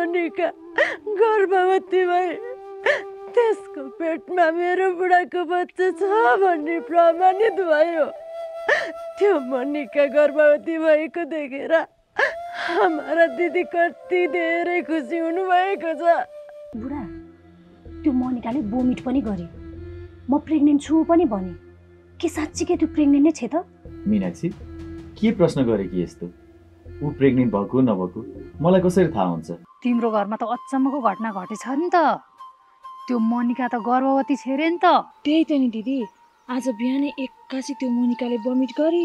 मोनिका गर्भवती भए त्यसको पेटमा मेरो बुढाको बच्चा छ भन्ने प्रमाणित भयो। त्यो मोनिका गर्भवती भएको देखेर हाम्रा दिदी कति धेरै खुसी हुनुभएको छ। बुढा त्यो मोनिकाले बोमिट पनि गरे, म प्रेग्नेन्ट छु पनि भने। के साँच्चीकै त्यो प्रेग्नेन्ट नै छ त? मीनाक्षी के प्रश्न गरे कि यस्तो? ऊ प्रेग्नेन्ट भएको नभएको मलाई कसरी थाहा हुन्छ? तिम्रो घरमा त अचम्मको घटना घटेछ नि त। त्यो मोनिका त गर्भवती छ रे नि त। त्यही त नि दिदी, आज बिहानै एक्कासी त्यो मोनिकाले बमिट गरी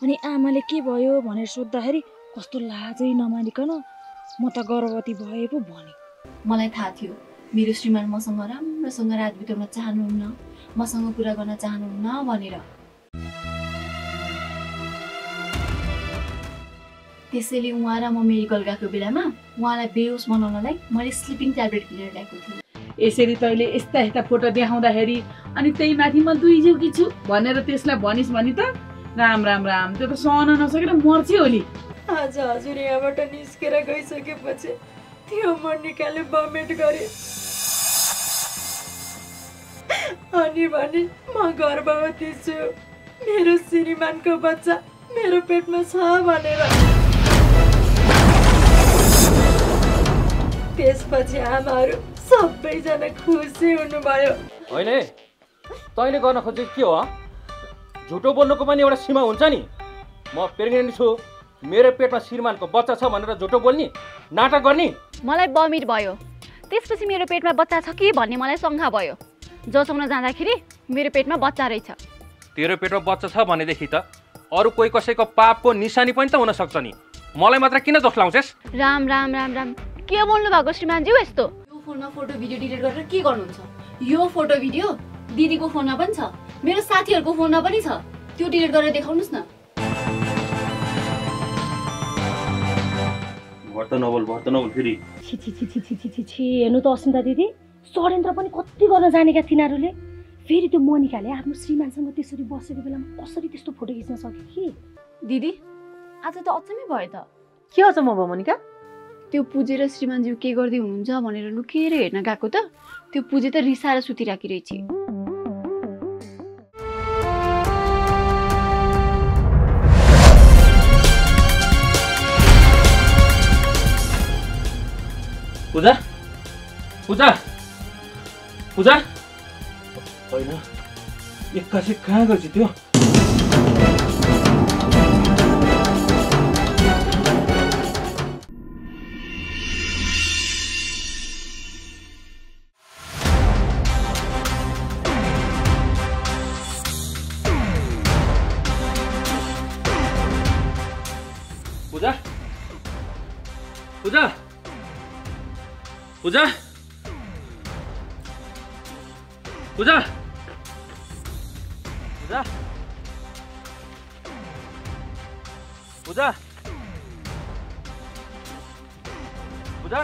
अनि आमाले के भयो भनेर सोद्धाखेरि कस्तो लाजै नमानिकन म त गर्भवती भए पो भने। मलाई थाहा थियो मेरो श्रीमान मसँग राम्रोसँग रात बिताउन चाहनुहुन्न, मसँग कुरा गर्न चाहनुहुन्न भनेर। त्यसैले उहाँ र म मेडिकल गएको बेलामा उहाँलाई बेहोस बनाउनलाई मैले स्लिपिङ ट्याब्लेट किनेर ल्याएको थिएँ। यसरी तैँले यस्ता यस्ता फोटो देखाउँदाखेरि अनि त्यही माथि म दुईजेउकी छु भनेर त्यसलाई भनिस् भने त राम राम राम, त्यो त सहन नसकेर मर्छ होली। आज हजुर यहाँबाट निस्केर गइसकेपछि त्यो मोनिकाले बमिट गरे अनि भने म गर्भवती छु, मेरो श्रीमानको बच्चा मेरो पेटमा छ भनेर। त्यसपछि आमाहरू सबैजना खुसी हुनुभयो। होइन तैँले गर्न खोजेको के हो? झुटो बोल्नुको पनि एउटा सीमा हुन्छ नि। म प्रेग्नेन्ट छु, मेरो पेटमा श्रीमानको बच्चा छ भनेर झुटो बोल्ने, नाटक गर्ने। मलाई बमिट भयो, त्यसपछि मेरो पेटमा बच्चा छ कि भन्ने मलाई शङ्का भयो। जोसाउन जाँदाखेरि मेरो पेटमा बच्चा रहेछ। तेरो पेटमा बच्चा छ भनेदेखि त अरू कोही कसैको पापको निशानी पनि त हुन सक्छ नि। मलाई मात्र किन जोख्लाउँछस्? राम राम राम राम, के बोल्नु भएको श्रीमानज्यू यस्तो? यो फोनमा फोटो भिडियो डिलिट गरेर के गर्नुहुन्छ? यो फोटो भिडियो दिदीको फोनमा पनि छ, मेरो साथीहरूको फोनमा पनि छ। त्यो डिलिट गरेर देखाउनुहोस् न। भर्त नबोल फेरि। छि छि छि छि छि छि छि छि, हेर्नु त अस्मिता दिदी, षड्यन्त्र पनि कति गर्न जानेका तिनीहरूले। फेरि त्यो मोनिकाले आफ्नो श्रीमानसँग त्यसरी बसेको बेलामा कसरी त्यस्तो फोटो खिच्न सक्यो कि? दिदी आज त अचम्मै भयो त। के अचम्म भयो मोनिका? त्यो पुजे र श्रीमानज्यू के गर्दै हुनुहुन्छ भनेर लुकेर हेर्न गएको त त्यो पुजे त रिसाएर सुतिराखी रहेछ। पूजा पूजा पूजा होइन, एक्कासी कहाँ गएछ त्यो? पूजा पूजा पूजा पूजा पूजा पूजा पूजा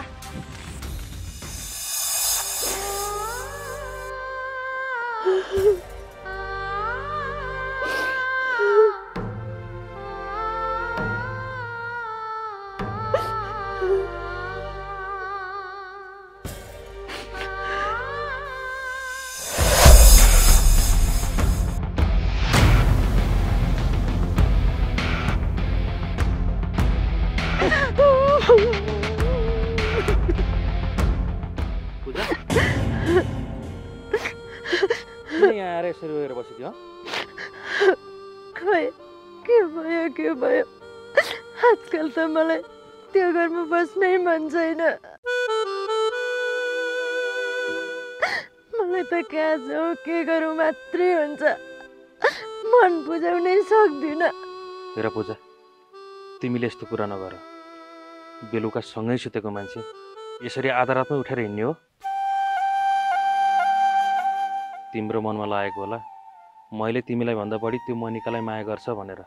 यसरी रोएर बसेको? खै के भयो आजकल त मलाई त्यो घरमा बस्नै मन छैन। मलाई त कहाँ जाउँ के गरौँ मात्रै हुन्छ, मन बुझाउनै सक्दिनँ। हेर पूजा, तिमीले यस्तो कुरा नगर। बेलुका सँगै सुतेको मान्छे यसरी आधा रातमै उठेर हिँड्ने हो? तिम्रो मनमा लागेको होला मैले तिमीलाई भन्दा बढी त्यो मोनिकालाई माया गर्छ भनेर।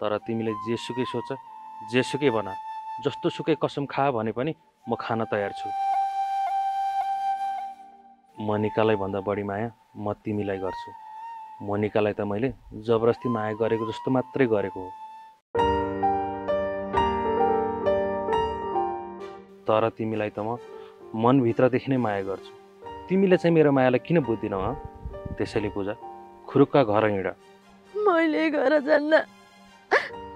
तर तिमीले जेसुकै सोच, जेसुकै बना, जस्तो सुकै कसम खा भने पनि म खान तयार छु। मोनिकालाई भन्दा बढी माया म तिमीलाई गर्छु। मोनिकालाई त मैले जबरजस्ती माया गरेको जस्तो मात्रै गरेको हो। तर तिमीलाई त म मनभित्रदेखि नै माया गर्छु। तिमीले चाहिँ मेरो मायालाई किन बुझ्दिनौ? त्यसैले पूजा खुरुक्क घर हिँड। मैले घर जान्न,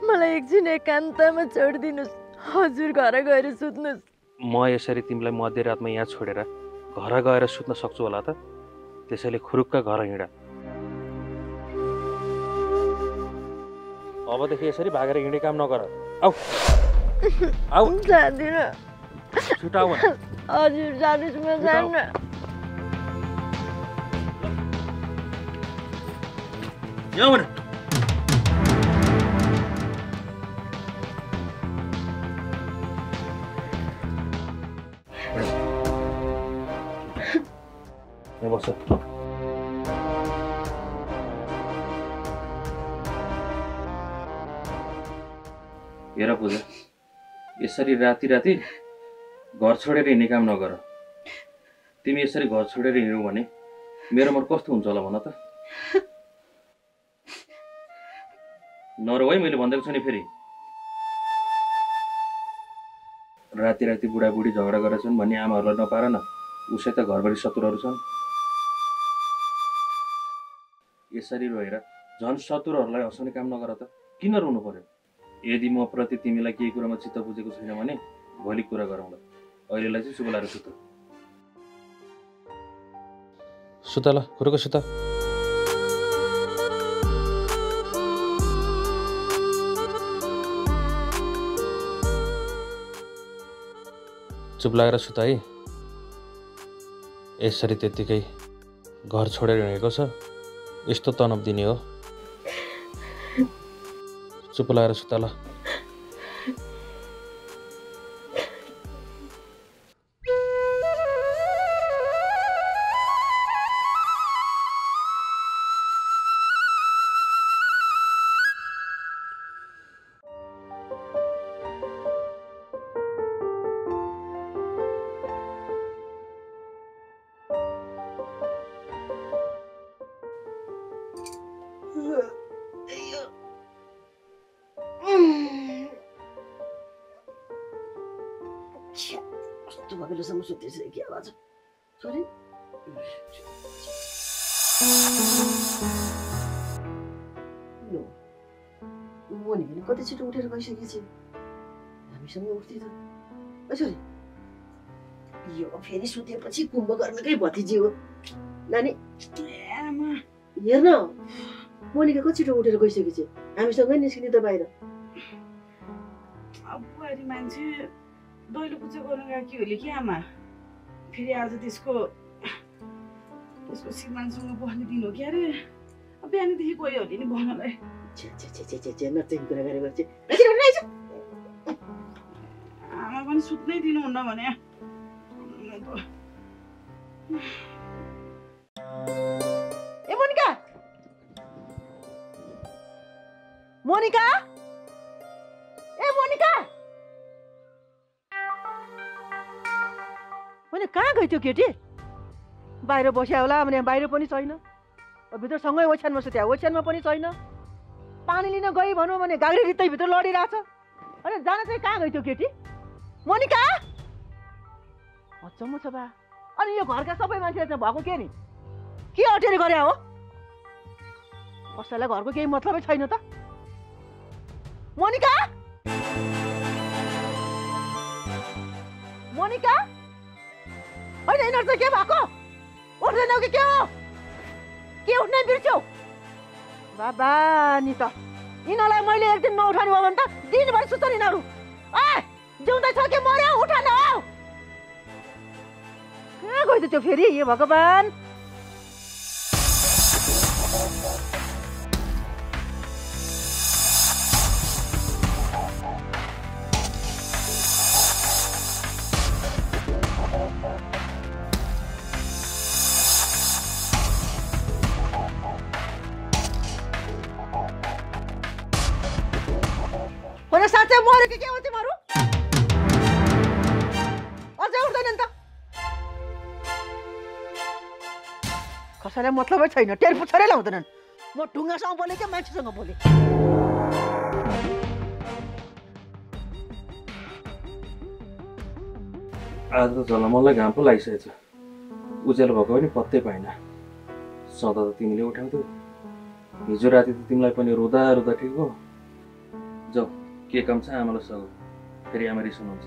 मलाई एकछिन एकान्तमा छोडिदिनुहोस्। हजुर घर गएर सुत्नुहोस्। म यसरी तिमीलाई मध्यरातमा यहाँ छोडेर घर गएर सुत्न सक्छु होला त? त्यसैले खुरुक्क घर हिँड। अबदेखि यसरी भागेर हिँडे काम नगर। आऊ आऊ। जाँदिन। छुटाऊ। हजुर जानुहोस्, म जान्न। यहाँ भन। यहाँ बस। हेर पूजा, यसरी राति राति घर छोडेर हिँड्ने काम नगर। तिमी यसरी घर छोडेर हिँड्यौ भने मेरो मन कस्तो हुन्छ होला भन त? नरो है, मैले भनेको छु नि फेरि। राति राति बुढाबुढी झगडा गरेका छन् भन्ने आमाहरूलाई नपार न। उसै त घरभरि शत्रुहरू छन्। यसरी रोएर झन् शत्रुहरूलाई हँसाउने काम नगर त। किन रुनु पर्यो? यदि म प्रति तिमीलाई केही कुरामा चित्त बुझेको छैन भने भोलि कुरा गरौँला। अहिलेलाई चाहिँ सुबह लाएर सुत। सुत ल, खुरुक सुत। चुप लागेर सुत है। यसरी त्यत्तिकै घर छोडेर हिँडेको छ, यस्तो तनाव दिने हो? चुप लागेर सुत ल। बेलुसम्म सुत्दैछ के आवाज छोरी? मनी पनि कति छिटो उठेर गइसकेपछि हामीसँग उठ्दै त छोरी। यो फेरि सुतेपछि कुम्भकर्णकै भतिजी हो नानी। हेर्न मोनिका कति छिटो उठेर गइसकेपछि हामीसँगै निस्किने त बाहिर। अब बुहारी मान्छे दैलो पूजा गर्न गएकी होली कि आमा। फेरि आज त्यसको श्रीमानसँग बस्ने दिन हो कि अरे। अब बिहानदेखि गयो होली नि भन्नलाई। नचेन कुरा गरेको चाहिँ आमा पनि सुत्नै दिनुहुन्न भने। ए मोनिका, मोनिका, ए मोनिका, मैले कहाँ गयो त्यो केटी? बाहिर बस्या होला भने बाहिर पनि छैन। भित्र सँगै ओछ्यानमा सुत्या, ओछ्यानमा पनि छैन। पानी लिन गई भनौँ भने गाग्री रित्तै भित्र लडिरहेछ। अनि जान चाहिँ कहाँ गयो त्यो केटी? मोनिका, अचम्म छ बा। अनि यो घरका सबै मान्छेले चाहिँ भएको के नि? के अटेरी गरे हो? कसैलाई घरको केही मतलबै छैन त? मोनिका, मोनिका, होइन यिनीहरू चाहिँ के भएको? उठ्दैनौ कि के हो? के उठ्नै बिर्स्यौ? बाबा नि त यिनीहरूलाई मैले एक दिन नउठाउने भयो भने त दिनभरि सुत्छन् यिनीहरू। जिउँदै छ कि मर्यो? उठ न। कहाँ गयो त त्यो फेरि? हे भगवान्। साँच्चै मर्यो कि के हो तिमीहरू? अझै उठ्दैनन् त? कसैलाई मतलबै छैन, टेर पुछरै लाउँदैनन्। म ढुङ्गासँग बोले कि मान्छेसँग बोले? आज त झलमल्लै घाम पो लागिसकेको छ उज्यालो भएको पनि पत्तै पाइनँ सदा त तिमीले उठाउँथ्यौ हिजो राति त तिमीलाई पनि रुँदा रुँदा ठिक भयो जाऊ के काम छ आमालाई सघाउ फेरि आमा रिसाउनुहुन्छ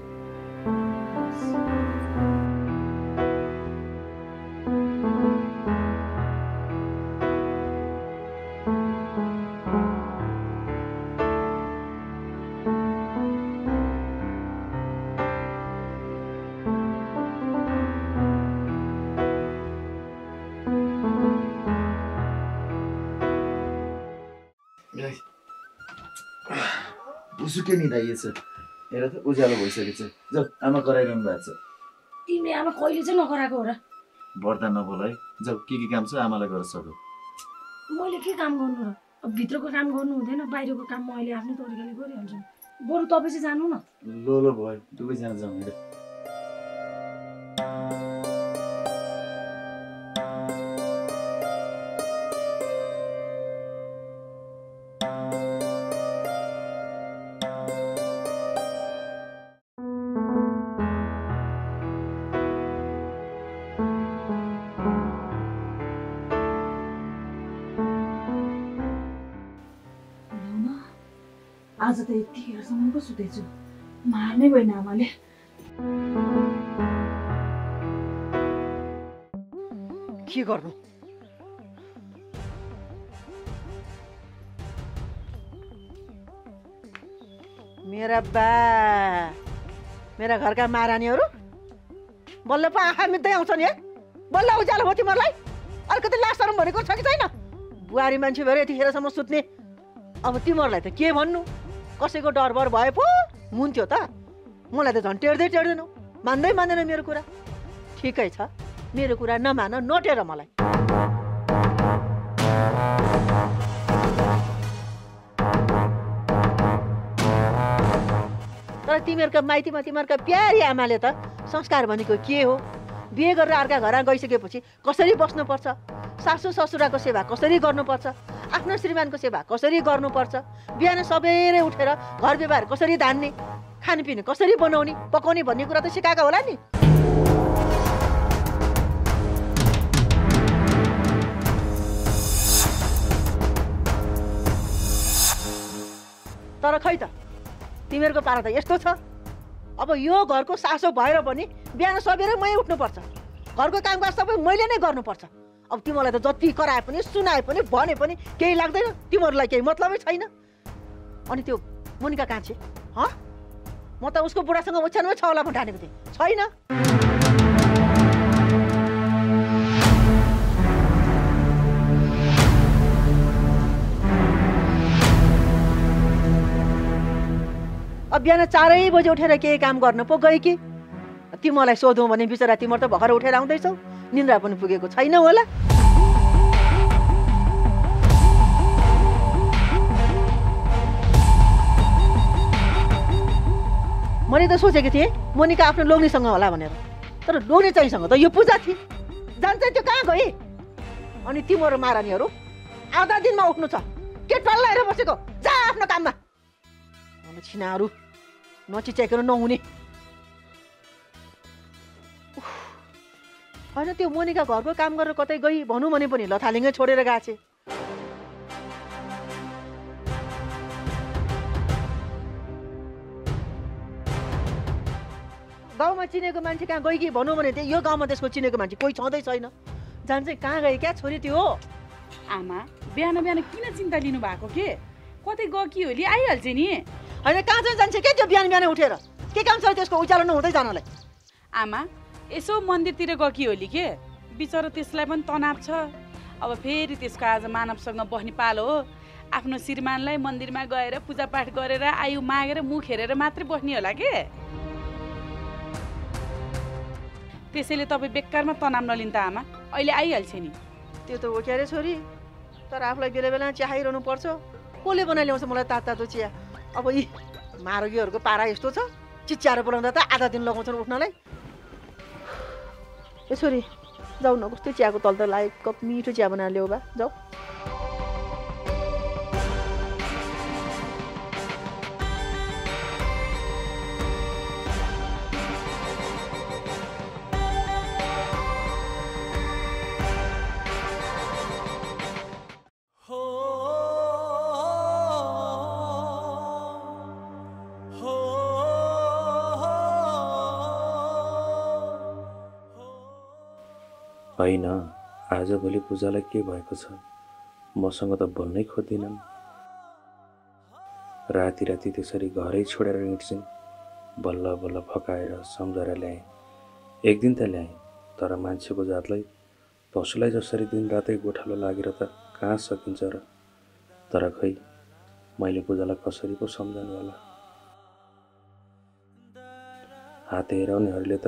उसुकै निदाइएछ हेर त उज्यालो भइसकेको छ जाऊ आमा कराइरहनु भएको छ तिमीले आमा कहिले चाहिँ नगराएको हो र बढ्दा नबोल है जाऊ के काम छ आमालाई गरेर सकौ मैले के काम गर्नु र अब भित्रको काम गर्नु हुँदैन बाहिरको काम म अहिले आफ्नै तरिकाले गरिहाल्छु बरु तपाईँ चाहिँ जानु न लो भयो दुवैजना जाउँ हेर आज त यतिखेरसम्म पो सुतेछु मार्नै भएन आमाले के गर्नु मेरा बा मेरा घरका महारानीहरू बल्ल पो आँखा मिच्दै आउँछ नि है बल्ल उज्यालो भयो तिमीहरूलाई अलिकति लासरम भनेको छ कि छैन बुहारी मान्छे भएर यतिखेरसम्म सुत्ने अब तिमीहरूलाई त के भन्नु कसैको डरबर भए पो मुन्थ्यो त मलाई त झन् टेर्दैनौ मान्दैन मेरो कुरा ठिकै छ मेरो कुरा नमान नटेर मलाई तर तिमीहरूका माइतीमा तिमीहरूका प्यारी आमाले त संस्कार भनेको के हो बिहे गरेर अर्का घर गइसकेपछि कसरी बस्नुपर्छ सासू ससुराको सेवा कसरी गर्नुपर्छ आफ्नो श्रीमानको सेवा कसरी गर्नुपर्छ बिहान सबेरै उठेर घर व्यवहार कसरी धान्ने खानपिन कसरी बनाउने पकाउने भन्ने कुरा त सिकाएको होला नि तर खै त तिमीहरूको पारा त यस्तो छ अब यो घरको सासो भएर पनि बिहान सबेरै मै उठ्नुपर्छ घरको कामकाज सबै मैले नै गर्नुपर्छ अब तिमीलाई त जति कराए पनि सुनाए पनि भने पनि केही लाग्दैन तिमीहरूलाई केही मतलबै छैन अनि त्यो मोनिका कहाँ छ म त उसको बुढासँग ओछ्यानमै छ होला ठानेको थिएँ छैन अब बिहान 4 बजे उठेर केही काम गर्न पो गए कि तिमीलाई सोधौँ भने बिचरा तिमीहरू त भर्खर उठेर आउँदैछौ निन्द्रा पनि पुगेको छैन होला मैले त सोचेको थिएँ मोनिका आफ्नो लोग्नेसँग होला भनेर तर लोग्ने चाहिँसँग त यो पूजा थिए जान्छ त्यो कहाँ गए अनि तिम्रो महारानीहरू आधा दिनमा उठ्नु छ के टल्लाएर बसेको जा आफ्नो काममा छिनाहरू नचिच्याइकन नहुने होइन त्यो मोनिका घरको काम गरेर कतै गई भनौँ भने पनि लथालिङ्गै छोडेर गएको छे गाउँमा चिनेको मान्छे कहाँ गई कि भनौँ भने यो गाउँमा त्यसको चिनेको मान्छे कोही छँदै छैन जान चाहिँ कहाँ गए क्या छोरी त्यो आमा बिहान बिहान किन चिन्ता लिनु भएको के कतै गयो कि होली आइहाल्छ नि होइन कहाँ चाहिँ जान्छ क्या त्यो बिहान बिहान उठेर के काम छ त्यसको उज्यालो नहुँदै जानलाई आमा यसो मन्दिरतिर गयो कि होली के बिचरा त्यसलाई पनि तनाव छ अब फेरि त्यसको आज मानवसँग बस्ने पालो हो आफ्नो श्रीमानलाई मन्दिरमा गएर पूजापाठ गरेर आयु मागेर मुख हेरेर मात्रै बस्ने होला के त्यसैले तपाईँ बेकारमा तनाव नलिन् त आमा अहिले आइहाल्छ नि त्यो त हो क्यारे छोरी तर आफूलाई बेला बेला चियाइरहनु पर्छ कसले बनाइ ल्याउँछ मलाई तातो चिया अब यी मारोगीहरूको पारा यस्तो छ चिच्याएर बोलाउँदा त आधा दिन लगाउँछन् उठ्नलाई यसरी जाऊ न कस्तो चियाको तल त लाग्यो कप मिठो चिया बनाएर ल्याऊ बा जाऊ होइन, आजभोलि पूजालाई के भएको छ? मसँग त बोल्नै खोज्दिनन्। राति राति त्यसरी घरै छोडेर हिँड्छिन्। बल्ल बल्ल फकाएर सम्झाएर ल्याएँ। एक दिन त ल्याएँ, तर मान्छेको जातलाई पशुलाई जसरी दिनरातै गोठालो लागेर त कहाँ सकिन्छ र? तर खै मैले पूजालाई कसरी पो सम्झाउनु होला? हात हेराउनेहरूले त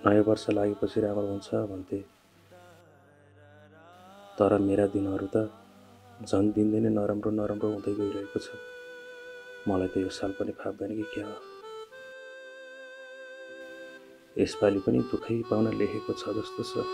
नयाँ वर्ष लागेपछि राम्रो हुन्छ भन्थे, तर मेरा दिनहरू त झन् दिनदिनै नराम्रो नराम्रो हुँदै गइरहेको छ। मलाई त यो साल पनि फाप्दैन कि क्या हो? यसपालि पनि दुःखै पाउन लेखेको छ जस्तो छ।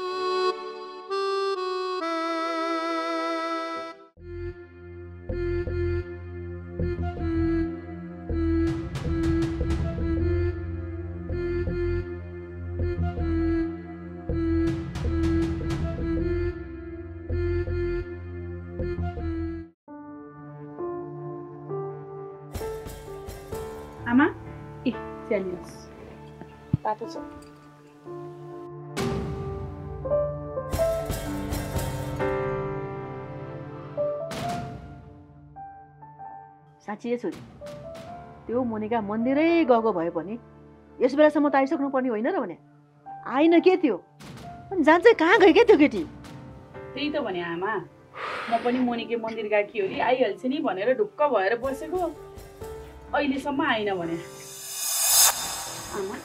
आमा ए च्यालियोस् तातो छ। साँच्चै छोरी, त्यो मोनिका मन्दिरै गएको भए पनि यस बेलासम्म त आइसक्नु पर्ने होइन र भने आइन के त्यो? अनि जान चाहिँ कहाँ गयो क्या त्यो केटी? त्यही त भने आमा, म पनि मोनिके मन्दिर गएकी हो आइहाल्छ नि भनेर ढुक्क भएर बसेको, अहिलेसम्म आइन भने। आमा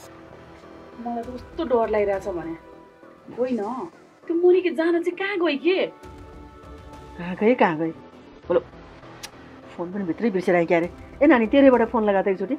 मलाई त कस्तो डर लागिरहेछ भने। होइन त्यो मोनिके जान चाहिँ कहाँ गयो के? कहाँ गए बोलो, फोन पनि भित्रै बिर्सेर आएँ क्या अरे। ए नानी तेरैबाट फोन लगाएको त एकचोटि।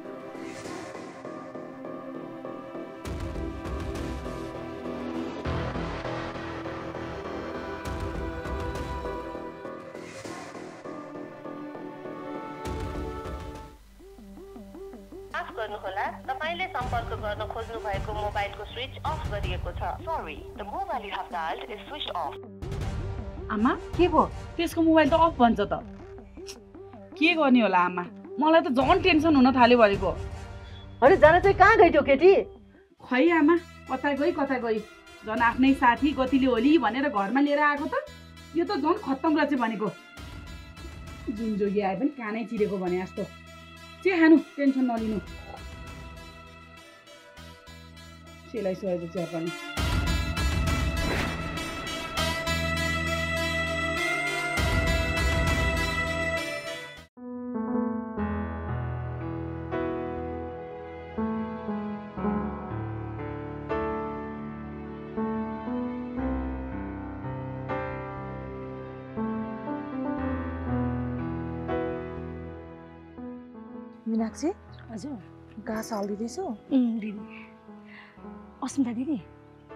माफ गर्नुहोला, तपाईले सम्पर्क गर्न खोज्नु भएको मोबाइलको स्विच अफ गरिएको छ। Sorry, the mobile you have dialled is switched of. आमा के भयो? त्यसको मोबाइल त अफ भन्छ त। के गर्ने होला आमा, मलाई त झन् टेन्सन हुन थाल्यो भनेको। अरे जान चाहिँ कहाँ गयो त्यो केटी? खै आमा, कता गई झन् आफ्नै साथी गतिले होली भनेर घरमा लिएर आएको त। यो त झन् खत्तम रहेछ भनेको। जुन जोगी आए पनि कानै चिरेको भने जस्तो। के खानु, टेन्सन नलिनु। सेलाई सोहेको चिया पनि। मीनाक्षी, हजुर घाँस हालिदिँदैछौ? दिदी। अस्मिता दिदी,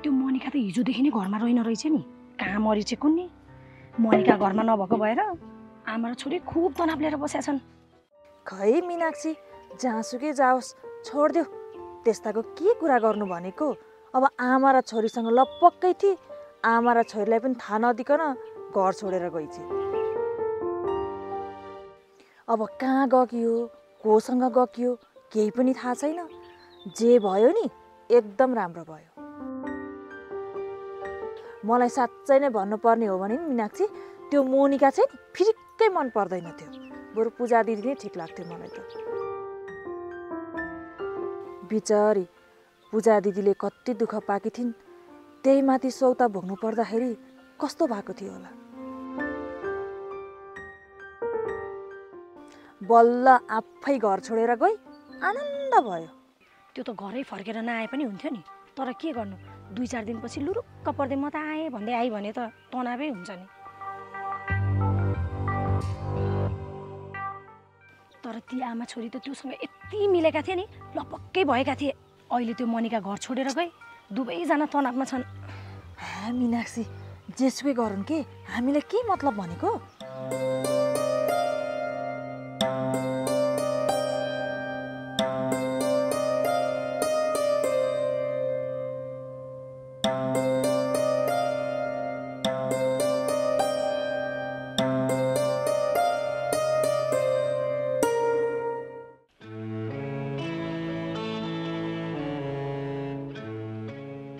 त्यो मोनिका त हिजोदेखि नै घरमा रहेन रहेछ नि। कहाँ मरिछ कुन्नी? मोनिका घरमा नभएको भएर आमा र छोरी खुब तनाव लिएर बसेका छन्। खै मीनाक्षी, जहाँसुकै जाओस् छोडिदेऊ। त्यस्ताको के कुरा गर्नु भनेको? अब आमा र छोरीसँग लपक्कै थिए, आमा र छोरीलाई पनि थाहा नदिकन घर छोडेर गइछे। अब कहाँ गयो, कोसँग गयो केही पनि थाहा छैन। जे भयो नि एकदम राम्रो भयो। मलाई साँच्चै नै भन्नुपर्ने हो भने मीनाक्षी, त्यो मोनिका चाहिँ फिरिक्कै मन पर्दैन थियो। बरु पूजा दिदी नै ठिक लाग्थ्यो मलाई त। बिचारी पूजा दिदीले कति दुःख पाएकी थिइन्, त्यही माथि सौता भोग्नु पर्दाखेरि कस्तो भएको थियो होला। बल्ल आफै घर छोडेर गई, आनन्द भयो। त्यो त घरै फर्केर नआए पनि हुन्थ्यो नि। तर के गर्नु, 2-4 दिनपछि लुरुक्क पर्दै म त आएँ भन्दै आइ भने त तनावै हुन्छ नि। तर ती आमा छोरी त त्योसँग यति मिलेका थिए नि, लपक्कै भएका थिए। अहिले त्यो मोनिका घर छोडेर गए, दुवैजना तनावमा छन्। मीनाक्षी, जेसुकै गरून् के, हामीलाई के मतलब भनेको?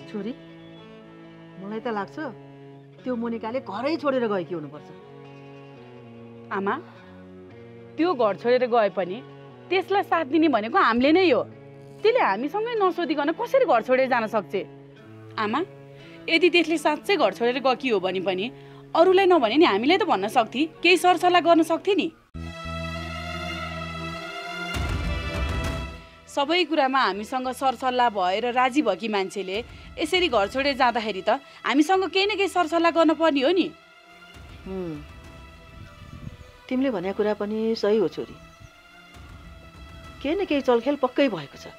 छोरी, मलाई त लाग्छ त्यो मोनिकाले घरै छोडेर गएकी हुनुपर्छ। आमा त्यो घर छोडेर गए पनि त्यसलाई साथ दिने भनेको हामीले नै हो। त्यसले हामीसँगै नसोधिकन कसरी घर छोडेर जान सक्छ? आमा यदि त्यसले साँच्चै घर छोडेर गएकी हो भने पनि अरूलाई नभने नि हामीलाई त भन्न सक्थे, केही सरसल्लाह गर्न सक्थे नि। सबै कुरामा हामीसँग सरसल्लाह भएर राजी भएकी मान्छेले यसरी घर छोडेर जाँदाखेरि त हामीसँग केही न केही सरसल्लाह गर्न पर्ने हो नि। तिमीले भनेको कुरा पनि सही हो छोरी। केही न केही चलखेल पक्कै भएको छ।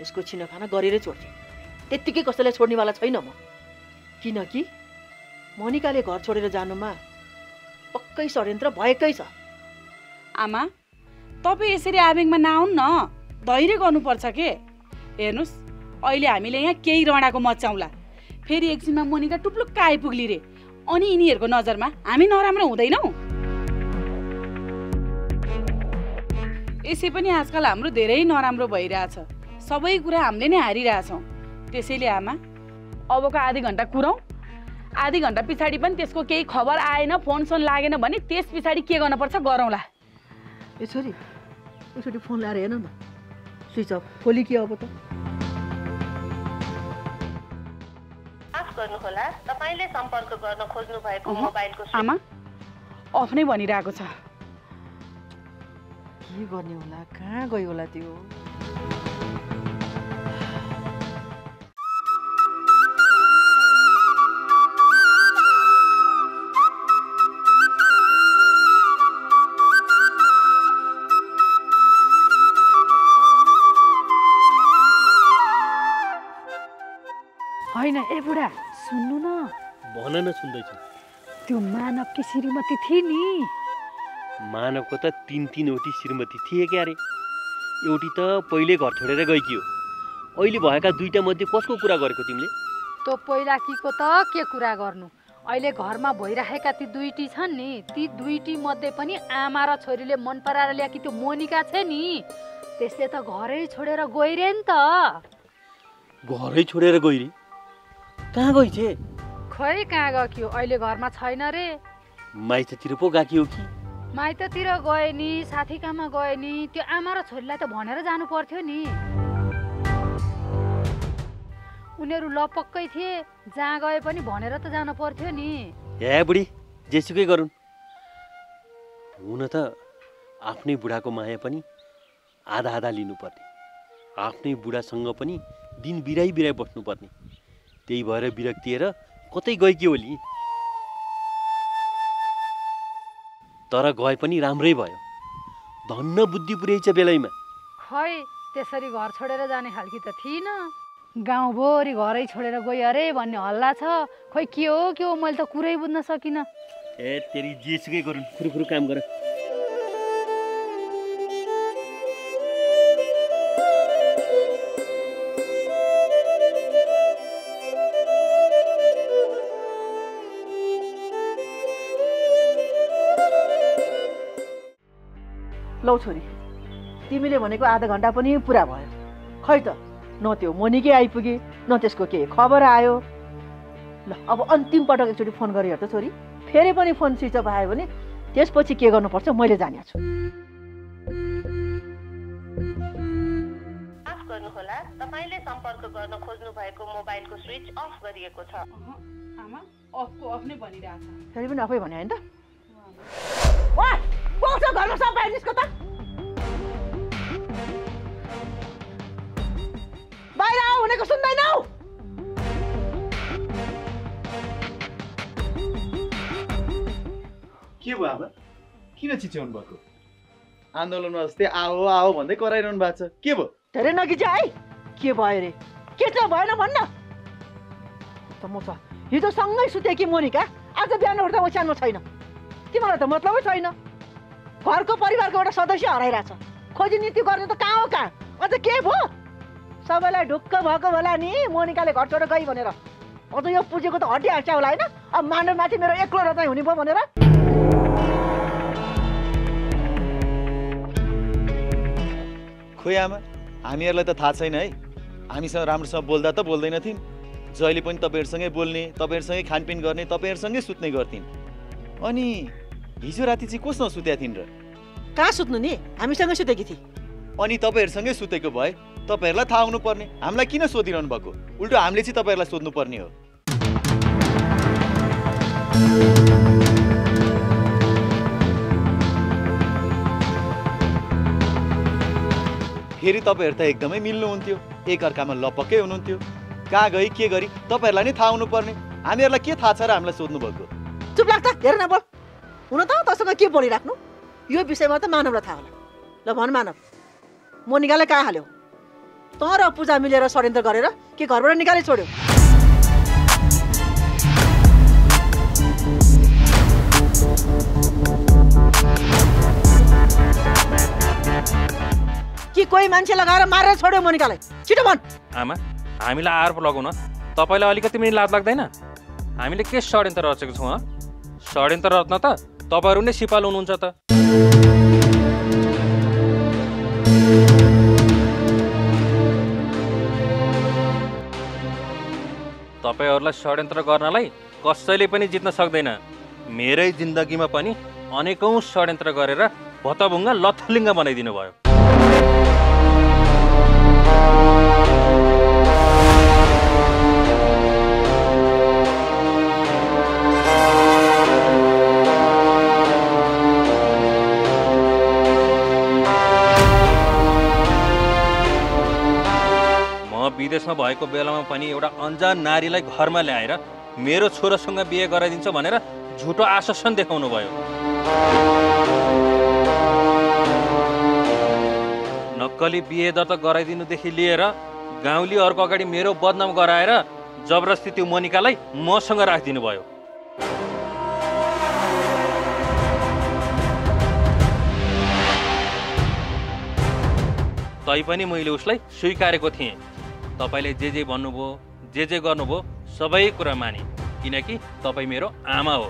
यसको छिनोफाना गरेरै छोड्छु। त्यत्तिकै कसैलाई छोड्नेवाला छैन म। किनकि मोनिकाले घर छोडेर जानुमा पक्कै षड्यन्त्र भएकै छ। आमा तपाईँ यसरी आवेगमा नआउनु न, धैर्य गर्नुपर्छ के। हेर्नुहोस् अहिले हामीले यहाँ केही रडाको मचाउला, फेरि एकछिनमा मोनिका टुप्लुक्क आइपुग्ली रे, अनि यिनीहरूको नजरमा हामी नराम्रो हुँदैनौँ। यसै पनि आजकल हाम्रो धेरै नराम्रो भइरहेछ। सबै कुरा हामीले नै हारिरहेछौँ। त्यसैले आमा अबको आधी घन्टा कुरौँ, आधी घन्टा पछाडि पनि त्यसको केही खबर आएन, फोन सोन लागेन भने त्यस पछाडि के गर्नुपर्छ गरौँला। ए छोरी एकचोटि फोन ल्याएर हेर्नु न, स्विच अफ खोली के अब त। माफ गर्नुहोला, तपाईले सम्पर्क गर्न खोज्नु भएको मोबाइलको आमा अफ नै भनिरहेको छ। के गर्ने होला, कहाँ गयो होला त्यो? होइन ए बुढा सुन्नु न। भन न, सुन्दैछु। त्यो मानवकी श्रीमती थिए नि। मानवको त 3-3वटी श्रीमती थिए क्या अरे। एउटी त पहिले घर छोडेर गएकी हो। अहिले भएका दुईटा मध्ये कसको कुरा गरेको तिमीले? त्यो पहिलाकीको त के कुरा गर्नु, अहिले घरमा भइरहेका ती दुईटी छन् नि, ती दुईटी मध्ये पनि आमा र छोरीले मन पराएर ल्याएकी त्यो मोनिका छ नि, त्यसले त घरै छोडेर गइरे नि त। घरै छोडेर गइरे? कहाँ गई छे? खै कहाँ गयो, अहिले घरमा छैन रे। माइततिर पो गएकी हो कि? माइततिर गए नि, साथी कहाँमा गए नि। त्यो आमा र छोरीलाई त भनेर जानु पर्थ्यो नि। उनीहरू लपक्कै थिए, जहाँ गए पनि भनेर त जानु पर्थ्यो नि। हे बुढी, जेसुकै गरून्। हुन त आफ्नै बुढाको माया पनि आधा आधा लिनुपर्ने, आफ्नै बुढासँग पनि दिन बिराई बिराई बस्नुपर्ने। त्यही भएर विरक्तिएर कतै गएकी होली। तर गए पनि राम्रै भयो, धन्न बुद्धि पुर्याइछ बेलैमा। खै त्यसरी घर छोडेर जाने खालकी त थिइन। गाउँभरि घरै छोडेर गयो अरे भन्ने हल्ला छ। खै के हो मैले त कुरै बुझ्न सकिनँ। ए तेरी जेसुकै गरून्, फुरुफुरु काम गर। लौ छोरी, तिमीले भनेको आधा घन्टा पनि पुरा भयो। खै त न त्यो मोनिकै आइपुगे, न त्यसको के खबर आयो। ल अब अन्तिम पटक एकचोटि फोन गरे हेर त छोरी। फेरि पनि फोन स्विच अफ आयो भने त्यसपछि के गर्नुपर्छ मैले जानेको छु। माफ गर्नुहोला, तपाईले सम्पर्क गर्न खोज्नु भएको मोबाइलको स्विच अफ गरिएको छ। आमा अफको अफ नै भनिरहेछ। फेरि पनि अफै भने हैन त? वा पाउँछ घरमा सब बाहिर निस्को त। बाहिर आऊ भनेको सुन्दैनौ? के भयो आमा, किन चिच्याउनु भएको? आन्दोलनमा जस्तै आओ आओ भन्दै कराइरहनु भएको छ, के भयो? धेरै नगिजा है, के भयो रे? के छ भएन भन्न त। म त हिजो सँगै सुते कि मोनिका, आज बिहान उठ्दा ओछ्यानमा छैन। तिमीलाई त मतलबै छैन। घरको परिवारको एउटा सदस्य हराइरहेछ, खोजी नीति गर्ने त कहाँ हो कहाँ? अझ के भयो? सबैलाई ढुक्क भएको होला नि मोनिकाले घर छोडेर गई भनेर। अझ यो पुजेको त हटिहाल्छ होला होइन? अब मानवमाथि मेरो एक्लो रचाइ हुने भयो भनेर। खोइ आमा, हामीहरूलाई त थाहा छैन है। हामीसँग राम्रोसँग बोल्दा त बोल्दैन थिइन्, जहिले पनि तपाईँहरूसँगै बोल्ने, तपाईँहरूसँगै खानपिन गर्ने, तपाईँहरूसँगै सुत्ने गर्थिन्। अनि हिजो राति चाहिँ कोसँग सुत्या थिइन् र? कहाँ सुत्नु नि, हामीसँगै सुतेकी थिए। अनि तपाईँहरूसँगै सुतेको भए तपाईँहरूलाई थाहा हुनुपर्ने, हामीलाई किन सोधिरहनु भएको? उल्टो हामीले चाहिँ तपाईँहरूलाई सोध्नुपर्ने हो। फेरि तपाईँहरू त एकदमै मिल्नुहुन्थ्यो, एकअर्कामा लपक्कै हुनुहुन्थ्यो। कहाँ गई के गरी तपाईँहरूलाई नै थाहा हुनुपर्ने, हामीहरूलाई के थाहा छ र हामीलाई सोध्नु भएको? चुप लाग्दा हेर न बोल। हुन त तसँग के बोलिराख्नु, यो विषयमा त मानवलाई थाहा होला। ल भन मानव, मोनिकालाई कहाँ हाल्यो? त र पूजा मिलेर षड्यन्त्र गरेर के घरबाट निकाले छोड्यो? कि कोही मान्छे लगाएर मारेर छोड्यो मोनिकालाई? छिटो भन। आमा, हामीलाई आरोप लगाउन तपाईँलाई अलिकति पनि लाज लाग्दैन? हामीले के षड्यन्त्र रचेको छौँ? षड्यन्त्र रच्न त तपाईँहरू नै सिपालु हुनुहुन्छ त। तपाईँहरूलाई षड्यन्त्र गर्नलाई कसैले पनि जित्न सक्दैन। मेरै जिन्दगीमा पनि अनेकौँ षड्यन्त्र गरेर भतभुङ्गा लथलिङ्ग बनाइदिनु भयो। विदेशमा भएको बेलामा पनि एउटा अनजान नारीलाई घरमा ल्याएर मेरो छोरासँग बिहे गराइदिन्छ भनेर झुटो आश्वासन देखाउनु भयो। नक्कली बिहे दर्ता गराइदिनुदेखि लिएर गाउँलेहरूको अगाडि मेरो बदनाम गराएर जबरजस्ती त्यो मोनिकालाई मसँग राखिदिनु भयो। तैपनि मैले उसलाई स्वीकारेको थिएँ। तपाईले जे भन्नुभयो, जे गर्नुभयो सबै कुरा माने, किनकि तपाईँ मेरो आमा हो।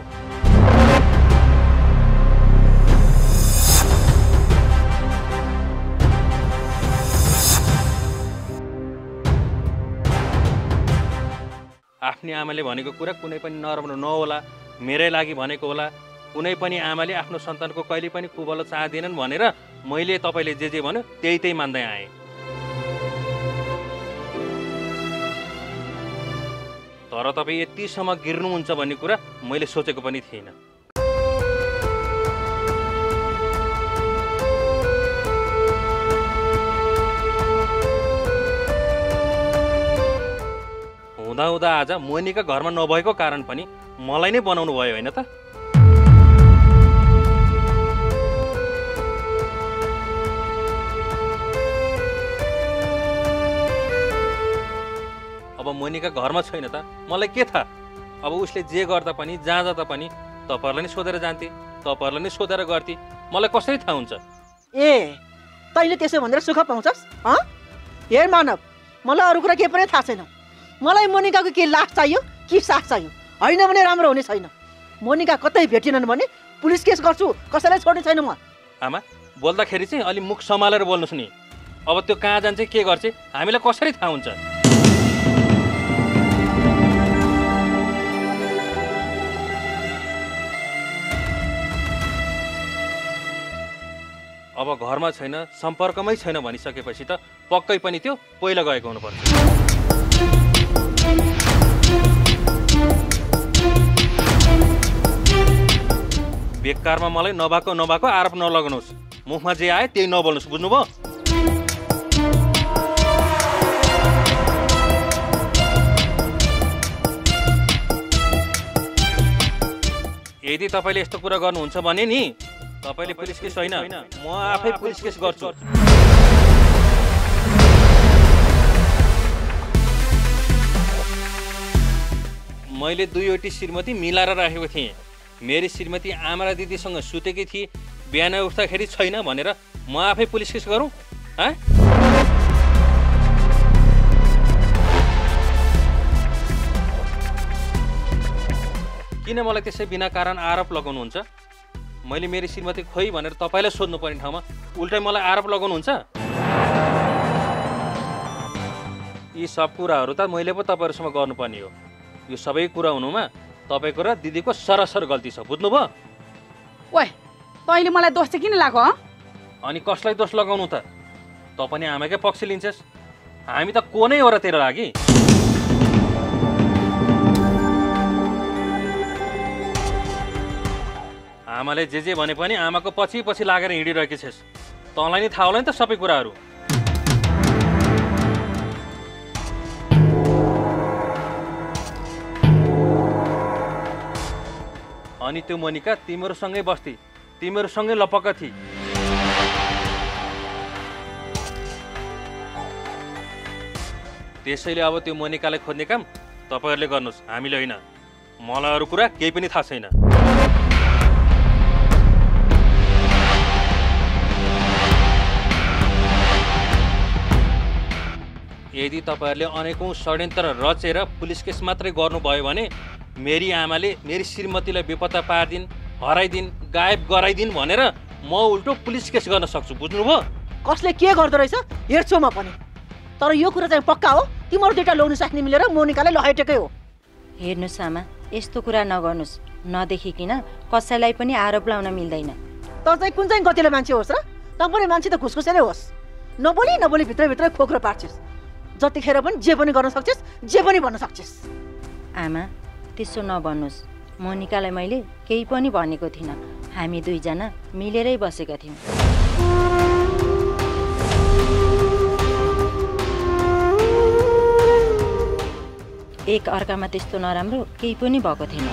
आफ्नी आमाले भनेको कुरा कुनै पनि नराम्रो नहोला, मेरै लागि भनेको होला। कुनै पनि आमाले आफ्नो सन्तानको कहिले पनि कुबल चाहदिनन् भनेर मैले तपाईले जे भन्यो त्यही मान्दै आएँ। तर तपाईँ यतिसम्म गिर्नुहुन्छ भन्ने कुरा मैले सोचेको पनि थिइनँ। हुँदा आज मोनिका घरमा नभएको कारण पनि मलाई नै बनाउनु भयो होइन त? अब मोनिका घरमा छैन त मलाई के थाहा? अब उसले जे गर्दा पनि जहाँ जाँदा पनि तपाईँहरूलाई नै सोधेर जान्थे, तपाईँहरूलाई नै सोधेर गर्थे, मलाई कसरी थाहा हुन्छ? ए तैँले त्यसो भनेर सुख पाउँछस्? हेर मानव, मलाई अरू कुरा केही पनि थाहा छैन। मलाई मोनिकाको के लास चाहियो कि सास चाहियो, होइन भने राम्रो हुने छैन। मोनिका कतै भेटिनन् भने पुलिस केस गर्छु, कसैलाई छोड्ने छैन म। आमा, बोल्दाखेरि चाहिँ अलि मुख सम्हालेर बोल्नुहोस् नि। अब त्यो कहाँ जान्छ के गर्छ हामीलाई कसरी थाहा हुन्छ? अब घरमा छैन, सम्पर्कमै छैन भनिसकेपछि त पक्कै पनि त्यो पहिला गएको हुनुपर्छ। बेकारमा मलाई नभएको आरोप नलगाउनुहोस्। मुखमा जे आए त्यही नबोल्नुहोस्, बुझ्नुभयो? यदि तपाईँले यस्तो कुरा गर्नुहुन्छ भने नि तपाईले पुलिस केस होइन, म आफै पुलिस केस गर्छु। मैले दुईवटी श्रीमती मिलाएर राखेको थिएँ। मेरी श्रीमती आमा र दिदीसँग सुतेकी थिए, बिहान उठ्दाखेरि छैन भनेर म आफै पुलिस केस गरौँ? किन मलाई त्यसै बिना कारण आरोप लगाउनुहुन्छ? मैले मेरी श्रीमती खोइ भनेर तपाईँलाई सोध्नुपर्ने ठाउँमा उल्टै मलाई आरोप लगाउनुहुन्छ? यी सब कुराहरू त मैले पो तपाईँहरूसँग गर्नुपर्ने हो। यो सबै कुरा हुनुमा तपाईँको र दिदीको सरासर गल्ती छ, बुझ्नुभयो? ओए तैँले मलाई दोष चाहिँ किन लाग्यो? अनि कसलाई दोष लगाउनु त? त पनि आमाकै पक्ष लिन्छस्। हामी त को नै हो र तेरो लागि? आमाले जे भने पनि आमाको पछि पछि लागेर हिँडिरहेकी छेस्। तँलाई नि थाहा होला नि त सबै कुराहरू। अनि त्यो मोनिका तिमीहरूसँगै बस्ती, तिमीहरूसँगै लपक्क थिए। त्यसैले अब त्यो मोनिकालाई खोज्ने काम तपाईँहरूले गर्नुहोस्, हामीले होइन। मलाई अरू कुरा केही पनि थाहा छैन। यदि तपाईँहरूले अनेकौँ षड्यन्त्र रचेर पुलिस केस मात्रै गर्नुभयो भने मेरी आमाले मेरी श्रीमतीलाई बेपत्ता पारिदिन्, हराइदिन्, गायब गराइदिन् भनेर म उल्टो पुलिस केस गर्न सक्छु, बुझ्नुभयो? कसले के गर्दो रहेछ हेर्छु म पनि। तर यो कुरा चाहिँ पक्का हो, तिमीहरू दुईटा लौनु साथी मिलेर मोनिकालाई लहाइटेकै हो। हेर्नुहोस् आमा, यस्तो कुरा नगर्नुहोस्। नदेखिकन कसैलाई पनि आरोप लाउन मिल्दैन। त चाहिँ कुन चाहिँ गतिले मान्छे होस् र? त पनि मान्छे त खुसखुसे नै होस्। नबोली भित्रभित्रै खोक्रो पार्छिस्। जतिखेर पनि जे पनि गर्न सक्छिस्, जे पनि भन्न सक्छिस्। आमा त्यसो नभन्नुहोस्। मोनिकालाई मैले केही पनि भनेको थिइनँ। हामी दुईजना मिलेरै बसेका थियौँ। एक अर्कामा त्यस्तो नराम्रो केही पनि भएको थिएन।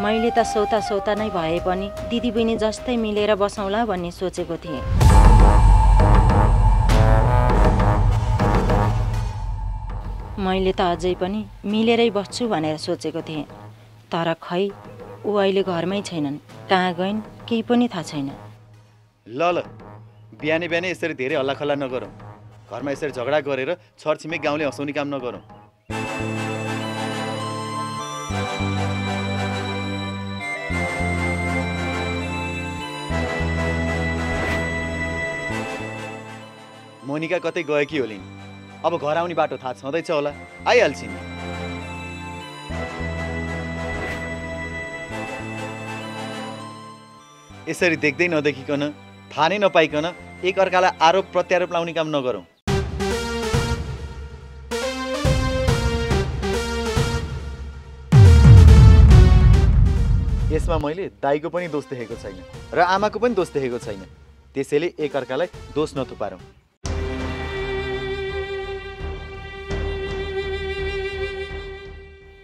मैले त सौता नै भए पनि दिदी बहिनी जस्तै मिलेर बसौँला भन्ने सोचेको थिएँ। मैले त अझै पनि मिलेरै बस्छु भनेर सोचेको थिएँ। तर खै ऊ अहिले घरमै छैनन्। कहाँ गइन् केही पनि थाहा छैन। ल बिहानै यसरी धेरै हल्लाखल्ला नगरौँ। घरमा यसरी झगडा गरेर छरछिमेक गाउँले हँसाउने काम नगरौँ। मोनिका कतै गएकी होलिन्। अब घर आउने बाटो थाहा छँदैछ होला, आइहाल्छिन्। यसरी देख्दै नदेखिकन, थाहा नै नपाइकन एक अर्कालाई आरोप प्रत्यारोप लाउने काम नगरौँ। यसमा मैले दाइको पनि दोष देखेको छैन र आमाको पनि दोष देखेको छैन। त्यसैले एक अर्कालाई दोष नथुपारौँ।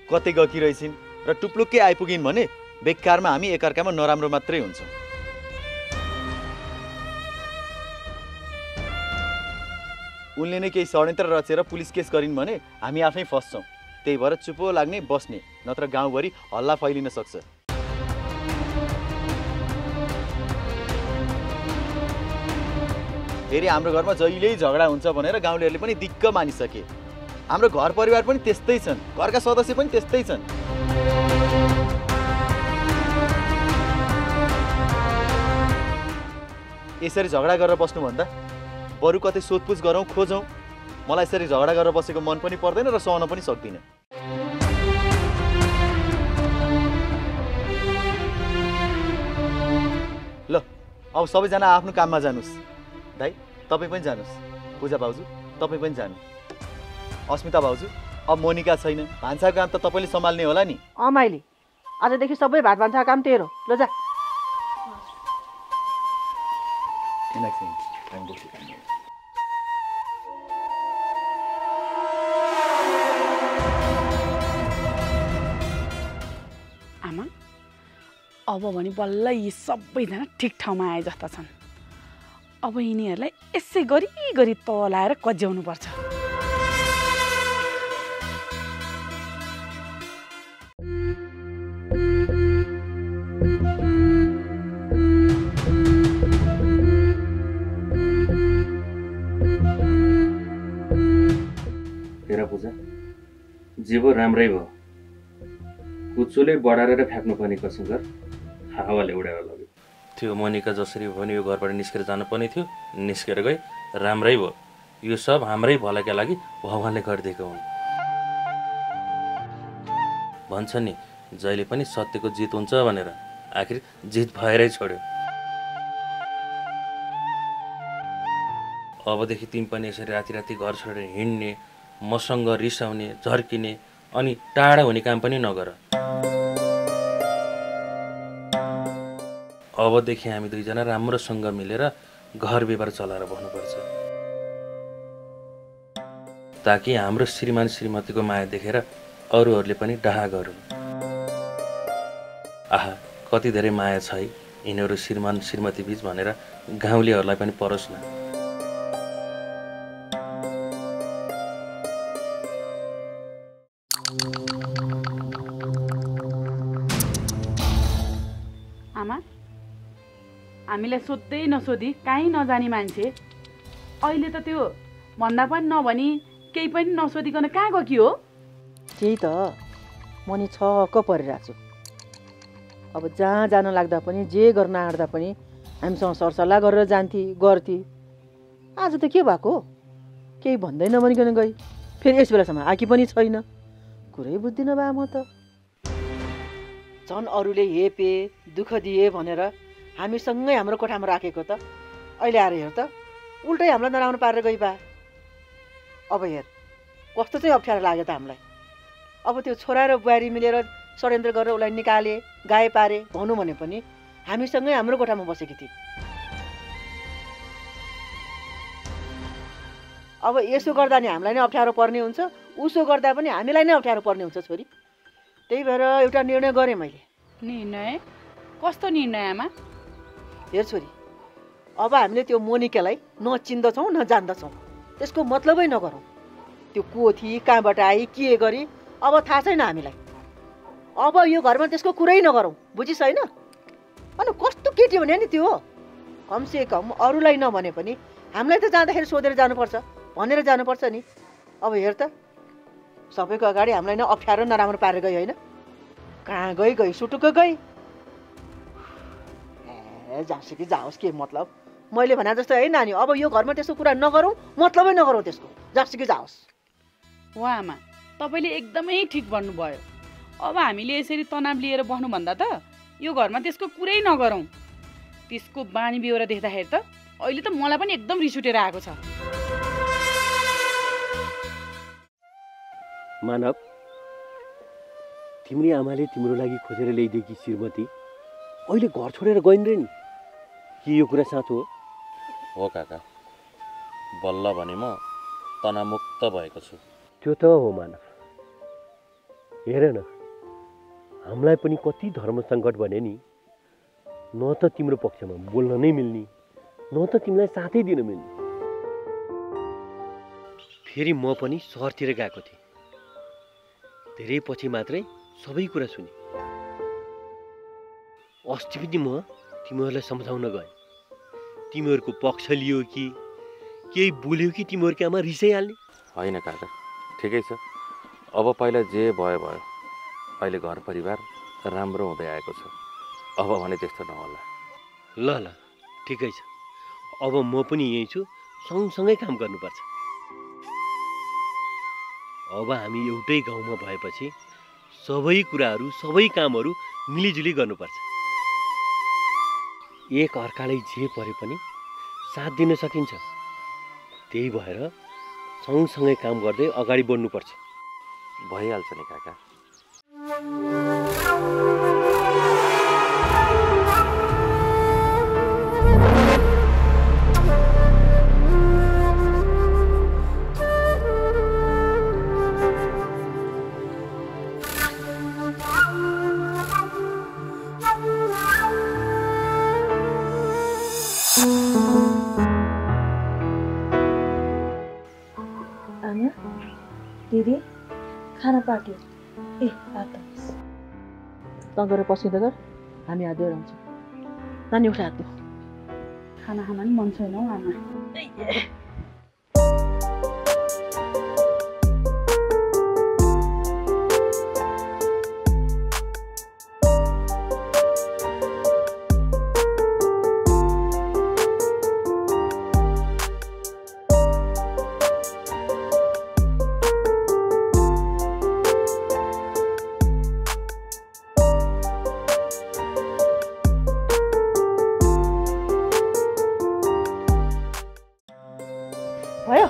कतै गएकी रहेछिन् र टुप्लुक्कै आइपुगिन् भने बेकारमा हामी एकअर्कामा नराम्रो मात्रै हुन्छौँ। उनले नै केही षड्यन्त्र रचेर पुलिस केस गरिन् भने हामी आफै फस्छौँ। त्यही भएर चुपो लाग्ने बस्ने, नत्र गाउँभरि हल्ला फैलिन सक्छ। फेरि हाम्रो घरमा जहिल्यै झगडा हुन्छ भनेर गाउँलेहरूले पनि दिक्क मानिसके। हाम्रो घर परिवार पनि त्यस्तै छन्, घरका सदस्य पनि त्यस्तै छन्। यसरी झगडा गरेर बस्नुभन्दा बरु कतै सोधपुछ गरौँ, खोजौँ। मलाई यसरी झगडा गरेर बसेको मन पनि पर्दैन र सहन पनि सक्दिनँ। ल अब सबैजना आफ्नो काममा जानुहोस्। दाइ तपाईँ पनि जानुहोस्। पूजा भाउजू तपाईँ पनि जानु। अस्मिता भाउजू अब मोनिका छैन, भान्साको काम त तपाईँले सम्हाल्ने होला नि। मैले आजदेखि सबै भात भान्साको काम तेरो। ल जा। आमा अब भने बल्ल यी सबैजना ठिक ठाउँमा आए जस्ता छन्। अब यिनीहरूलाई यसै गरी तलाएर कज्याउनु पर्छ। पूजा जे भयो राम्रै भयो। कुचोले बढारेर फ्याँक्नुपर्ने कसम गर, हावाले उडाएर लग्यो। त्यो मोनिका जसरी भयो नि यो घरबाट निस्केर जानुपर्ने थियो, निस्केर गए, राम्रै भयो। यो सब हाम्रै भलाइका लागि भगवानले गरिदिएको हुन्। भन्छ नि जहिले पनि सत्यको जित हुन्छ भनेर, आखिर जित भएरै छोड्यो। अबदेखि तिमी पनि यसरी राति राति घर छोडेर हिँड्ने, मसँग रिसाउने, झर्किने अनि टाढा हुने काम पनि नगर। अबदेखि हामी दुईजना राम्रोसँग मिलेर घर व्यवहार चलाएर बस्नुपर्छ, ताकि हाम्रो श्रीमान श्रीमतीको माया देखेर अरूहरूले पनि डाहा गरून्। आहा, कति धेरै माया छ है यिनीहरू श्रीमान श्रीमती बीच भनेर गाउँलेहरूलाई पनि परोस् न। आमा, हामीलाई सोध्दै नसोधी कहीँ नजाने मान्छे अहिले त त्यो भन्दा पनि नभनी केही पनि नसोधिकन कहाँ गयो हो? त्यही त म नि छक्क परिरहेको छु। अब जहाँ जान लाग्दा पनि जे गर्न आँट्दा पनि हामीसँग सरसल्लाह गरेर गर्थी। आज त के भएको? केही भन्दै नभनिकन गई, फेरि यस बेलासम्म आकी पनि छैन। कुरै बुझ्दिनँ बा म त। झन् अरूले हेपे दुःख दिए भनेर हामीसँगै हाम्रो कोठामा राखेको त अहिले आएर हेर त उल्टै हामीलाई नराम्रो पारेर गई बा। अब हेर कस्तो चाहिँ अप्ठ्यारो लाग्यो त हामीलाई। अब त्यो छोरा र बुहारी मिलेर षड्यन्त्र गरेर उसलाई निकाले, गाए पारे भनौँ भने पनि हामीसँगै हाम्रो कोठामा बसेकी थिए। अब यसो गर्दा नि हामीलाई नै अप्ठ्यारो पर्ने हुन्छ, उसो गर्दा पनि हामीलाई नै अप्ठ्यारो पर्ने हुन्छ छोरी। त्यही भएर एउटा निर्णय गरेँ मैले। निर्णय? कस्तो निर्णय आमा? हेर छोरी, अब हामीले त्यो मोनिकालाई न चिन्दछौँ न जान्दछौँ, त्यसको मतलबै नगरौँ। त्यो को थिए, कहाँबाट आई, के गरी अब थाहा छैन हामीलाई। अब यो घरमा त्यसको कुरै नगरौँ, बुझिस् होइन? अनि कस्तो केटी भने नि त्यो, कमसे कम अरूलाई नभने पनि हामीलाई त जाँदाखेरि सोधेर जानुपर्छ, भनेर जानुपर्छ नि। अब हेर त सबैको अगाडि हामीलाई नै अप्ठ्यारो नराम्रो पारेर गई होइन? कहाँ गई सुटुक्क गई। जाँसुकी जाओस्, के मतलब? मैले भने जस्तो है नानी, अब यो घरमा त्यस्तो कुरा नगरौँ, मतलबै नगरौँ त्यसको, जाँसुकी जाओस्। वा आमा, तपाईँले एकदमै ठिक भन्नुभयो। अब हामीले यसरी तनाव लिएर बस्नुभन्दा त यो घरमा त्यसको कुरै नगरौँ। त्यसको बानी बेहोरा देख्दाखेरि त अहिले त मलाई पनि एकदम रिस उठेर आएको छ। मानव, तिम्री आमाले तिम्रो लागि खोजेर ल्याइदिएकी श्रीमती अहिले घर छोडेर गइन् रे नि, के यो कुरा साँचो हो? हो काका, बल्ल भने म तनावमुक्त भएको छु। त्यो त हो मानव। हेर न, हामीलाई पनि कति धर्म सङ्कट भने नि, न त तिम्रो पक्षमा बोल्न नै मिल्ने, न त तिमीलाई साथै दिन मिल्ने। फेरि म पनि सहरतिर गएको थिएँ, धेरै पछि मात्रै सबै कुरा सुने। अस्ति पनि म तिमीहरूलाई सम्झाउन गएँ, तिमीहरूको पक्ष लियो कि केही बोल्यो कि तिमीहरूकै आमा रिसै हाल्ने? होइन काका, ठिकै छ। अब पहिला जे भयो भयो, अहिले घर परिवार राम्रो हुँदै आएको छ। अब भने त्यस्तो नहोला। ल ल, ठिकै छ। अब म पनि यहीँ छु, सँगसँगै काम गर्नुपर्छ। अब हामी एउटै गाउँमा भएपछि सबै कुराहरू, सबै कामहरू मिलिजुली गर्नुपर्छ। एक अर्कालाई जे परे पनि साथ दिन सकिन्छ। त्यही भएर सँगसँगै काम गर्दै अगाडि बढ्नुपर्छ। भइहाल्छ नि काका। दिदी खाना पाक्यो। ए हात धोस्। त गएर पसिँदा गर, हामी हात धोएर आउँछौँ। नानी उठा हात धो। खाना खान नि मन छैन हौ आमा। भयो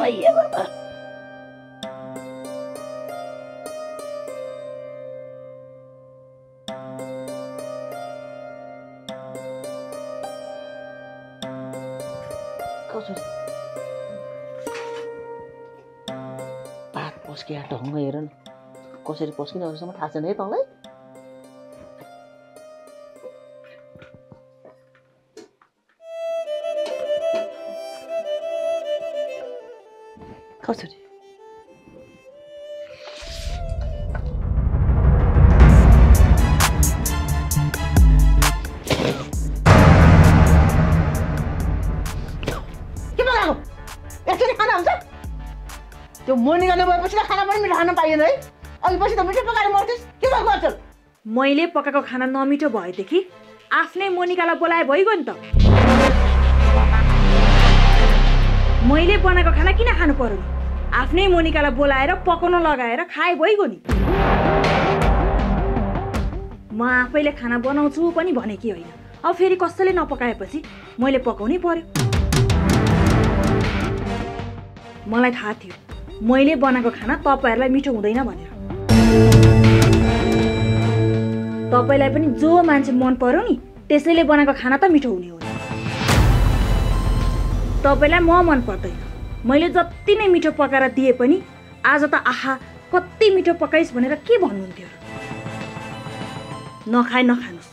आइया बाबा कसरी पात पस्किया ढङ्ग हेर न कसरी पस्किन अहिलेसम्म थाहा छैन है तँलाई कसरी त्यो मोनिका नभएपछि त खाना पनि मिठो खान पाइएन है अघि पछि त मिठो पकाएर मर्थिस् के भएको अचल मैले पकाएको खाना नमिठो भएदेखि आफ्नै मोनिकालाई बोलाए भइगयो नि त मैले बनाएको खाना किन खानु पर्यो नि आफ्नै मोनिकालाई बोलाएर पकाउन लगाएर खाए भइगयो नि म आफैले खाना बनाउँछु पनि भनेकी होइन अब फेरि कसैले नपकाएपछि मैले पकाउनै पर्यो मलाई थाहा थियो मैले बनाएको खाना तपाईहरुलाई मिठो हुँदैन भनेर तपाईलाई पनि जो मान्छे मन पर्यो नि त्यसैले बनाएको खाना त मिठो हुने हो तपाईलाई म मन पर्दैन मैले जति नै मिठो पकाएर दिए पनि आज त आहा कति मिठो पकाइस् भनेर के भन्नुहुन्थ्यो नखानुस्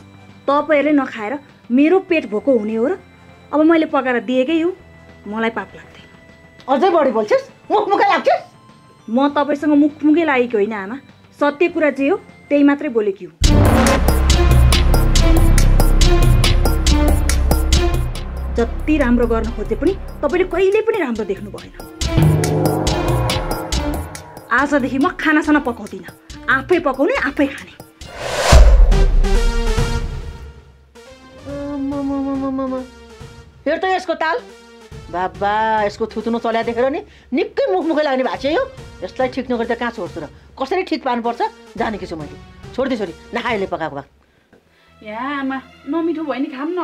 तपाईहरुले नखाएर मेरो पेट भोको हुने हो र अब मैले पकाएर दिएकै हो मलाई पाप लाग्दैन अझै बढी बोल्छस् मुखमुखै लाग्छस् म तपाईसँग मुखमुखै लागेको होइन आमा सत्य कुरा जे हो त्यही मात्रै बोलेकी हुँ जति राम्रो गर्न खोजे पनि तपाईले कहिले पनि राम्रो देख्नु भएन आजदेखि म खानासाना पकाउँदिन आफै पकाउने आफै खाने हेर त यसको ताल बाबा यसको थुथुनो चल्या देखेर नि निकै मुखमुखै लाग्ने भएको छ यो यसलाई ठिक नगरी त कहाँ छोड्छु र कसरी ठिक पार्नुपर्छ जानेकी छु मैले छोड्दै छोरी नखाएले पकाएको भए यहाँ आमा नमिठो भयो नि खाम न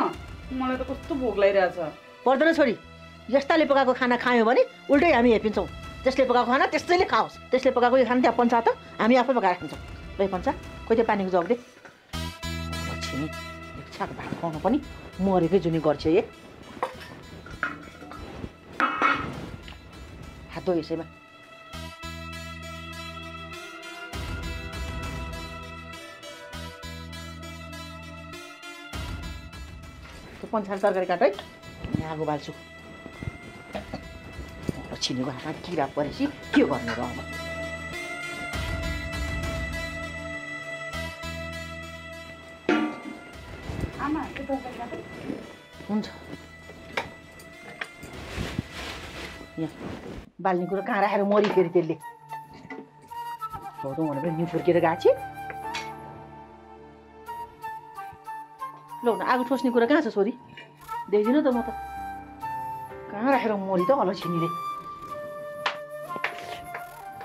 मलाई त कस्तो भोक लागिरहेछ पर्दैन छोरी यस्ताले पकाएको खाना खायौँ भने उल्टै हामी हेपिन्छौँ त्यसले पकाएको खाना त्यसैले खाओस् त्यसले पकाएको खाना त्यहाँ पन्चा त हामी आफै पकाएर खान्छौँ ल पन्चा कोही त्यो पानीको जग दे छिनी एक छाक भात खुवाउनु पनि मरेकै जुनी गर्छ ए हात धो यसैमा त्यो पन्चार तरकारी काट है यहाँ आगो बाल्छु छिनेको हातमा किरा परेपछि के गर्नु र अब हुन्छ यहाँ बाल्ने कुरो कहाँ राखेर मरि फेरि त्यसले भने पनि न्यु फुर्केर गएको छि ल आगो ठोस्ने कुरा कहाँ छ छोरी देख्दिनँ त म त कहाँ राखेर मरि त होला छिनीले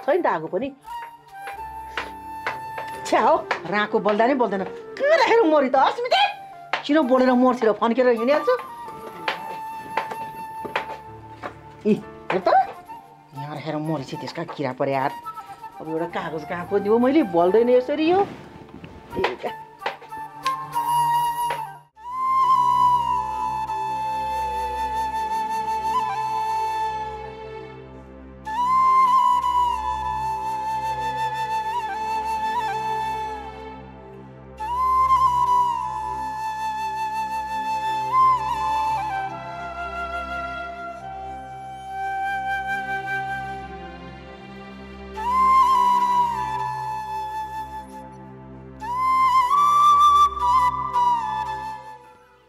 छैन त आगो पनि छ्या हो राको बल्दा नै बोल्दैन कहाँ राखेर मरि त अस्मिता किन बोलेर मर्छ र फन्केर हिँडिहाल्छु इ हेर त यहाँ राखेर मरि चाहिँ त्यसका किरा परे यार अब एउटा कागज कहाँ खोज्दियो मैले बोल्दैन यसरी यो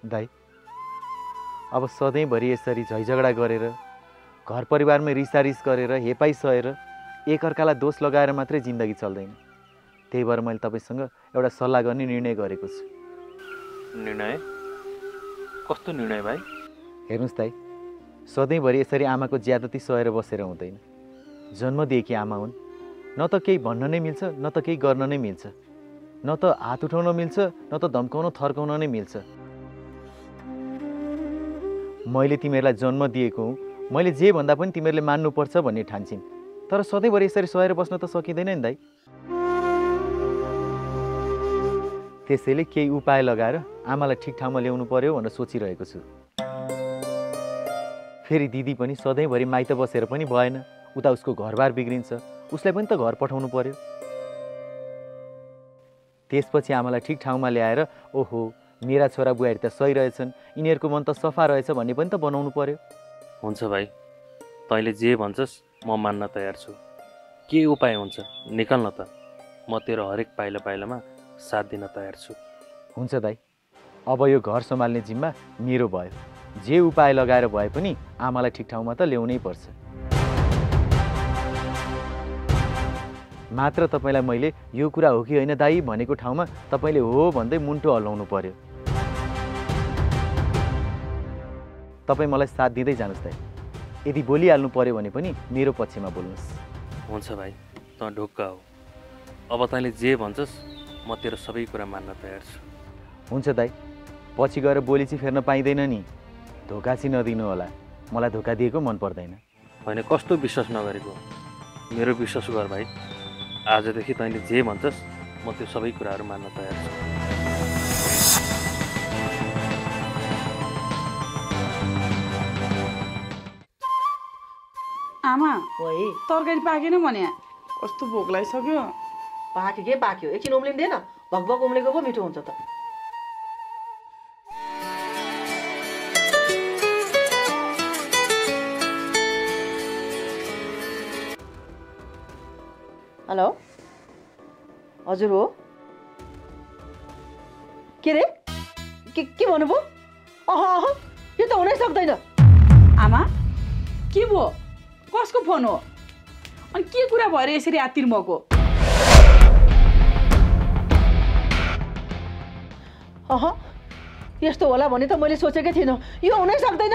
दाइ अब सधैँभरि यसरी झैझगडा गरेर घर परिवारमै रिसारिस गरेर हेपाइ सहेर एकअर्कालाई दोष लगाएर मात्रै जिन्दगी चल्दैन त्यही भएर मैले तपाईँसँग एउटा सल्लाह गर्ने निर्णय गरेको छु निर्णय कस्तो निर्णय भाइ हेर्नुहोस् दाइ सधैँभरि यसरी आमाको ज्यादती सहेर बसेर हुँदैन जन्म दिएकी आमा हुन् न त केही भन्न नै मिल्छ न त केही गर्न नै मिल्छ न त हात उठाउन मिल्छ न त धम्काउन थर्काउन नै मिल्छ मैले तिमीहरूलाई जन्म दिएको हुँ, मैले जे भन्दा पनि तिमीहरूले मान्नुपर्छ भन्ने ठान्छिन्। तर सधैँभरि यसरी सहेर बस्न त सकिँदैन नि दाइ। त्यसैले केही उपाय लगाएर आमालाई ठिक ठाउँमा ल्याउनु पर्यो भनेर सोचिरहेको छु। फेरि दिदी पनि सधैँभरि माइत बसेर पनि भएन, उता उसको घरबार बिग्रिन्छ, उसलाई पनि त घर पठाउनु पर्यो। त्यसपछि आमालाई ठिक ठाउँमा ल्याएर ओहो मेरा छोरा बुहारी त सही रहेछन्, यिनीहरूको मन त सफा रहेछ भन्ने पनि त बनाउनु पर्यो। हुन्छ भाइ, तैँले जे भन्छस् म मान्न तयार छु। के उपाय हुन्छ निकाल्न त, म तेरो हरेक पाइला पाइलामा साथ दिन तयार छु। हुन्छ दाइ, अब यो घर सम्हाल्ने जिम्मा मेरो भयो। जे उपाय लगाएर भए पनि आमालाई ठिक ठाउँमा त ल्याउनै पर्छ। मात्र तपाईँलाई मैले यो कुरा हो कि होइन दाइ भनेको ठाउँमा तपाईँले हो भन्दै मुन्टो हल्लाउनु पर्यो। तपाईँ मलाई साथ दिँदै जानुहोस् दाइ। यदि बोलिहाल्नु पर्यो भने पनि मेरो पक्षमा बोल्नुहोस्। हुन्छ भाइ, तँ ढुक्क हो। अब तैँले जे भन्छस् म तेरो सबै कुरा मान्न तयार छु। हुन्छ दाइ, पछि गएर बोली चाहिँ फेर्न पाइँदैन नि। धोका चाहिँ नदिनु होला, मलाई धोका दिएको मन पर्दैन। होइन कस्तो विश्वास नगरेको, मेरो विश्वास गर भाइ। आजदेखि तैँले जे भन्छस् म त्यो सबै कुराहरू मान्न तयार छु। आमा ओइ तरकारी पाकेन भने कस्तो भोक लागिसक्यो। पाक्यो के पाक्यो, एकछिन उम्लिँदैन? भकभक उम्लेको पो मिठो हुन्छ त। हेलो हजुर हो? के रे के भन्नुभयो? अह यो त हुनै सक्दैन। आमा के भयो? कसको फोन हो? अनि के कुरा भएर यसरी आत्तिर मको? अह यस्तो होला भने त मैले सोचेकै थिइनँ। यो हुनै सक्दैन।